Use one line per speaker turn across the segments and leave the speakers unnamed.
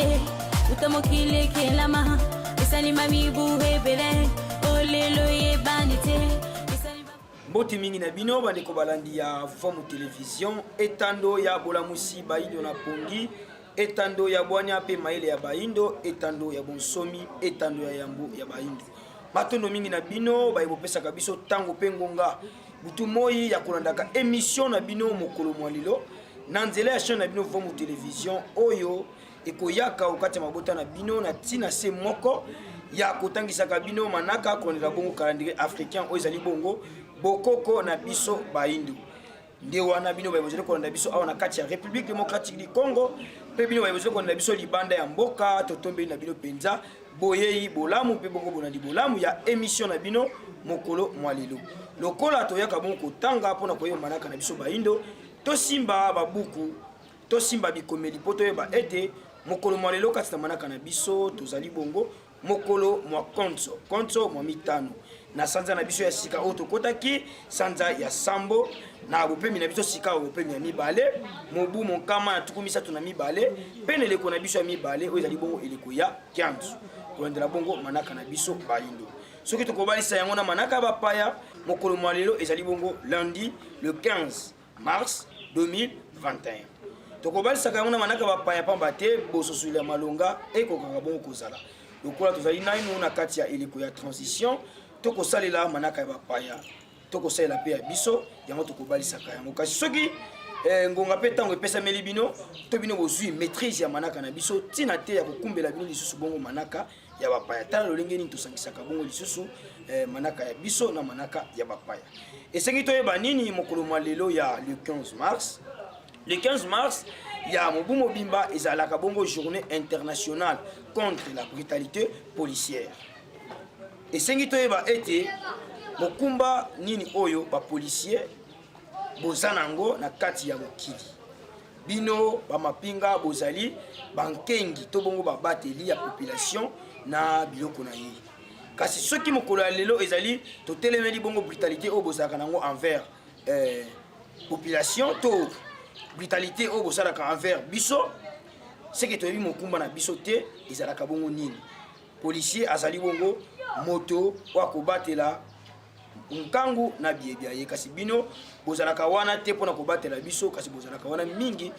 te uta mokili ekelama esalima mibu ebele olelo eyebani te.
Mbote mingi na bino bandeko balandi ya Vomu Television, etando ya bolamusi baindo na pongi, etando ya bwania mpe mayele ya baindo, etando ya bonsomi, etando ya yambo ya baindo. Matondo mingi na bino baye bopesaka biso ntango mpe ngonga butu moi ya kolandaka emission na bino mokolo mwa lelo na nzela ya chaîne na bino Vomu Television oyo ekoyaka okati ya mabota na bino na ntina se moko ya kotangisaka bino manaka kolandela bongo calendrier africain oyo ezali bongo bokoko na biso baindu. Nde wana bino baye bozali kolanda biso awa na kati ya République démocratique du Congo mpe bino baye bozali kolanda biso libanda ya mboka, totombeli na bino mpenza boyei bolamu mpe bongo bolandi bolamu ya emission na bino mokolo mwa lelo. Lokola toyaka bongo kotanga mpona koyeba manaka na biso baindo, tosimba babuku, tosimba bikomeli mpo toyeba ete mokolo mwa lelo kati na manaka na biso tozali bongo mokolo mwa konso, konso mwa mitano na sanza na biso ya sika oyo tokotaki sanza ya sambo na bopemi na biso sika oyo bopemi ya mibale mobu monkama na 32 mpe na eleko na biso ya mibale oyo ezali bongo eleko ya kianzu kolandela bongo manaka na biso bayindo. Soki tokobalisa yango na manaka ya bapaya, mokolo mwa lelo ezali bongo lundi le 15 mars 2021. Tokobalisaka yango na manaka bapaya pamba te bososoli ya malonga ekokaka bongo kozala. Lokola tozali naino na kati ya eleko ya transition, tokosalela manaka ya bapaya, tokosalela mpe ya biso, yango tokobalisaka yango. Kasi soki ngonga mpe ntango epesameli bino to bino bozwi maîtrise ya manaka na biso, ntina te ya kokumbela bino lisusu bongo manaka ya bapaya. Tala lolenge nini tosangisaka bongo lisusu manaka ya biso na manaka ya bapaya. Esengi toyeba nini mokolo mwa lelo ya le 15 mars. Le 15 mars ya mobu mobimba ezalaka bongo journée internationale contre la brutalité policière. Esengi toyeba ete mokumba nini oyo bapolisier boza nango na kati ya mokili. Bino bamapinga bozali bankengi to bongo babateli ya population na biloko na ye. Kasi soki mokolo ya lelo ezali totelemeli bongo brutalité oyo bozalaka nango envers population to brutalité oyo bosalaka envers biso, seke toyebi mokumba na biso te ezalaka bongo nini. Policier azali bongo moto oyo akobatela nkangu na biebia ye, kasi bino bozalaka wana te mpona kobatela biso, kasi bozalaka wana mingi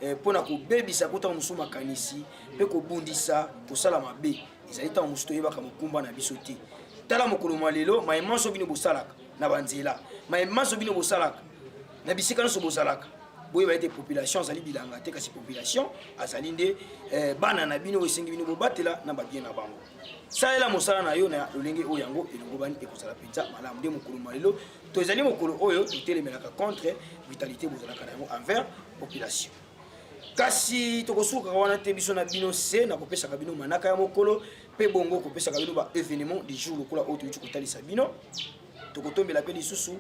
mpona kobebisa kuta mosusu makanisi mpe kobundisa kosala mabe. Ezali ntango mosusu toyebaka mokumba na biso te. Tala mokolo mwa lelo maye manso bino bosalaka na banzela, maye manso bino bosalaka na bisika nyonso bozalaka, boyeba ete population azali bilanga te, kasi population azali nde bana na bino oyo esengi bino bobatela na babien na bango. Salela mosala na yo na lolenge oyo yango elongobani, ekozala mpenza malamu. Nde mokolo mwa lelo to ezali mokolo oyo totelemelaka contre brutalité bozalaka na yango envers population. Kasi tokosukaka wana te, biso na bino se na kopesaka bino manaka ya mokolo mpe bongo kopesaka bino ba événement du jour lokola oyo toyuti kotalisa bino. Tokotombela mpe lisusu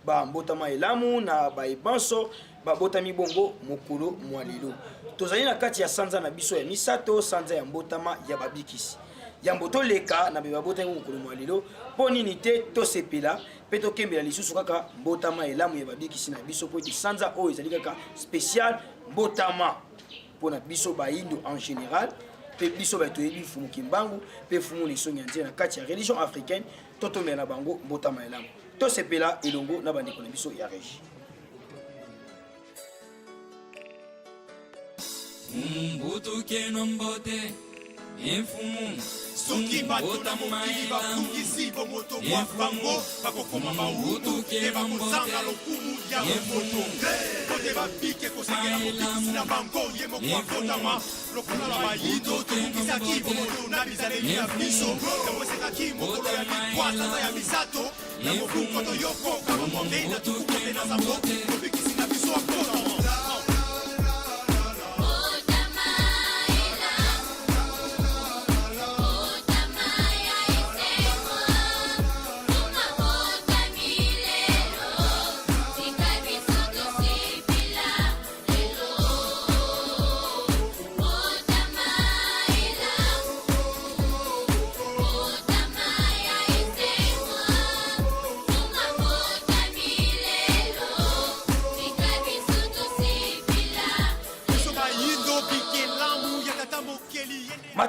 bambotama elamu na baebanso babotami bongo mokolo mwa lelo. Tozali na kati ya sanza na biso ya misato, sanza ya mbotama ya babikisi. Yambo toleka na be babotami mokolo mwa lelo, mpo nini te tosepela mpe tokembela lisusu kaka mbotama elamu ya babikisi na biso, mpo ete sanza oyo ezali kaka spécial mbotama mpo na biso bayindo en général, mpe biso baye toyebi Mfumu Kimbangu mpe Mfumu Nesongi ya nzela na kati ya religion africaine, totomela na bango mbotama elamu. Tosepela elongo na bandeko na biso ya régie.
Mbutu keno mbote imfumu.
Soki bato na mokili babungisi bomoto bwa bango, bakokoma bawumbu te bakozanga lokumu ya bomoto. Po te babike kosengela mobikisi na bango ye moko abotama lokola na bayindo. Tobungisaki bomoto na bizaleli na biso, yango esengaki mokolo ya libwa sanza ya misato na mobu nkoto yoko kama mwambe na 47, mobikisi na biso abotama.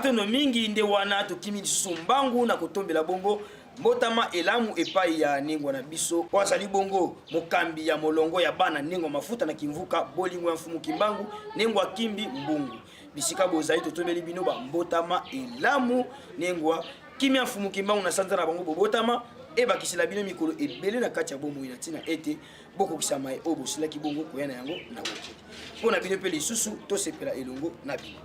Matondo mingi nde wana tokimi lisusu mbangu na kotombela bongo mbotama elamu epai ya nengwa na biso oyo azali bongo mokambi ya molongo ya bana nengwa mafuta na kimvuka bolingo ya mfumu kimbangu nengwa kimbi mbungu bisika bozali totombeli bino bambotama elamu nengwa kimia mfumu kimbangu na sanza na bango bobotama ebakisela bino mikolo ebele na kati ya bomoi na ntina ete bokokisa maye oyo bosilaki bongo koya na yango na mokili mpo na bino mpe lisusu tosepela elongo na bino.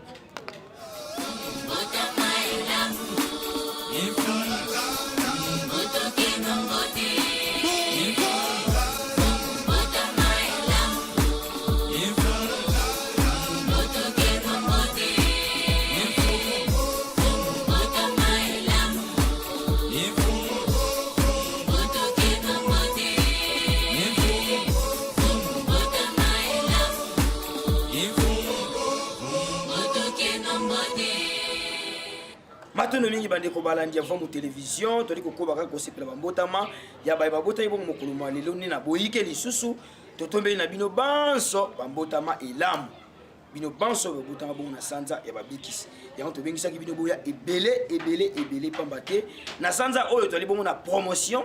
Matondo mingi bandeko balandi ya Vamu Television, toli kokoba kaka kosepela bambotama ya baye babotaki bongo mokolo mwa lelo nde na boyike lisusu totombeli na bino banso bambotama elamu bino banso bobotama bongo na sanza ya babikisi yango tobengisaki bino boya ebele ebele ebele pamba te na sanza oyo tozali bongo na promotion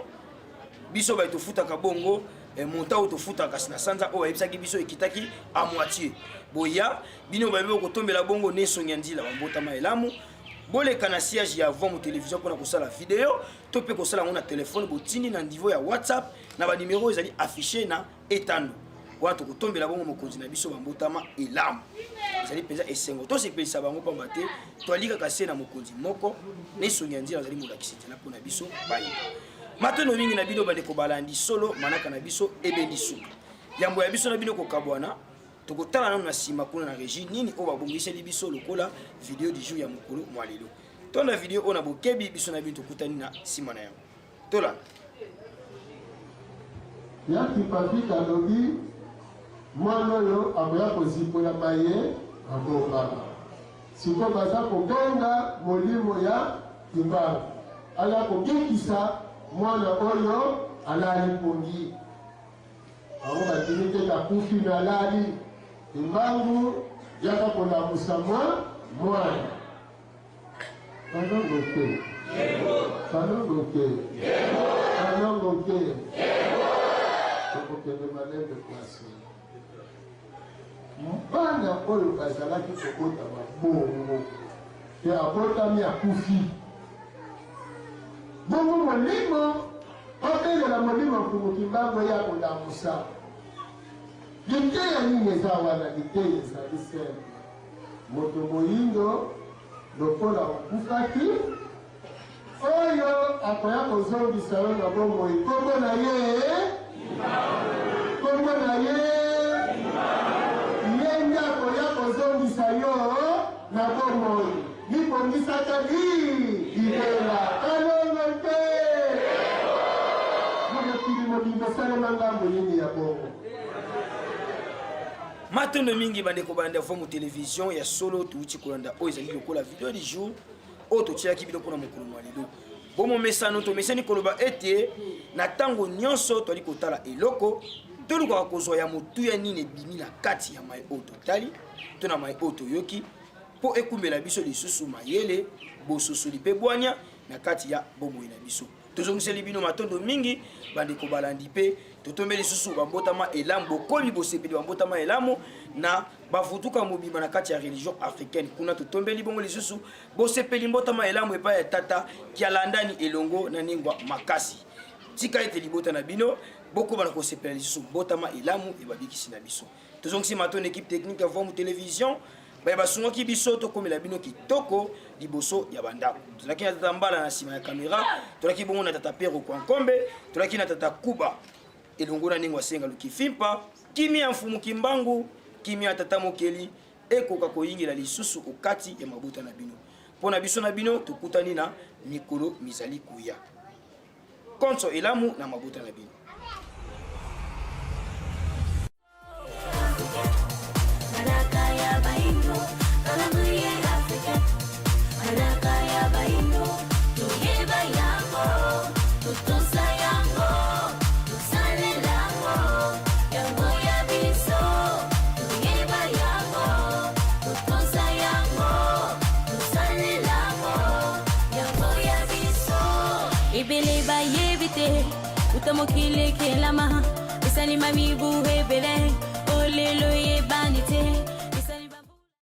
biso baye tofutaka bongo eh, montant oyo tofutaka kasi na sanza oyo bayebisaki biso ekitaki a moitié boya bino bayebi bokotombela bongo ne esongi ya nzila bambotama elamu boleka na siège ya vomu télévision mpona kosala video to mpe kosala yango na telefone botindi na niveau ya whatsapp na banimero ezali affiche na etando wana tokotombela bongo mokonzi na biso bambotama elamu ezali mpenza esengo tosepelisa bango mpamba te twali kaka se na mokonzi moko na esongi ya nzela azali molakisi nzela mpo na biso bayeba matono mingi na bino bandeko balandi solo manaka na biso ebendi suka yambo ya biso na bino kokabwana tokotala nano na nsima kuna na regie nini oyo babongiseli biso lokola video du jour ya mokolo mwa lelo tolanda video oyo na bokebi biso na bino tokutani na nsima na yango Tolanda.
Ya Kipavita alobi mwana oyo akoya kozipola maye mabombama. Sikoyo baza kobenga molimo ya Kimbangu aya kobikisa mwana oyo alali pongi. Bango bandimi te akufi me alali. Kimbangu yaka kolamusa mwa mwana. Kanongo te. Kanongo te. Kanongo te. Tokokende malembe place. Bana oyo bazalaki kobotama bongo mpe abotami akufi bongo molimo babelela molimo mfumu kimbangu eya kolamusa liteya nini eza wana liteya ezali simple Moto moyindo lokola okufaki, oyo akoya kozongisa yo na bomoi, nkombo na ye, nkombo na ye, ye nde akoya kozongisa yo na bomoi. Mibongisaka li libela kalongo te. Na mokili mobimba esalema ngambo nini ya bongo?
Matondo mingi bandeko balanda Vomu Television ya solo touti kolanda oyo ezali lokola video du jour oyo totielaki bino mpona mokolo mwa lelo. Bomomesano tomesani koloba ete na ntango nyonso toali kotala eloko tolukaka kozwa ya motuya nini ebimi na kati ya mai oyo totali to na mai oyo toyoki mpo ekumbela biso lisusu mayele bososoli mpe bwanya na kati ya bomoi na biso. Tozongiseli bino matondo mingi bandeko balandi mpe totombe lisusu bambotama elamu bokomi bosepeli bambotama elamu na bavutuka mobimba na kati ya religion africaine kuna totombeli bongo lisusu bosepeli mbotama elamu epai ya tata kialandani elongo na ningwa makasi tika ete libota na bino bokoba na kosepela lisusu mbotama elamu ya babikisi na biso Tozongisi matondo equipe technique ya Vomu Television baye basungaki biso tokomela bino kitoko liboso ya bandako. Tozalaki na tata Mbala na nsima ya kamera, tozalaki bongo na tata Pero Kwankombe, tozalaki na tata Kuba elongo na Nengo Asenga Lukifimpa. Kimia ya Mfumu Kimbangu, kimia ya tata Mokeli ekoka koyingela lisusu okati ya mabota na bino. Mpo na biso na bino tokutani na mikolo mizali koya. Konso elamu na mabota na bino.
Ebele bayebi te uta mokili ekelama esalima mibu ebele olelo eyebani te.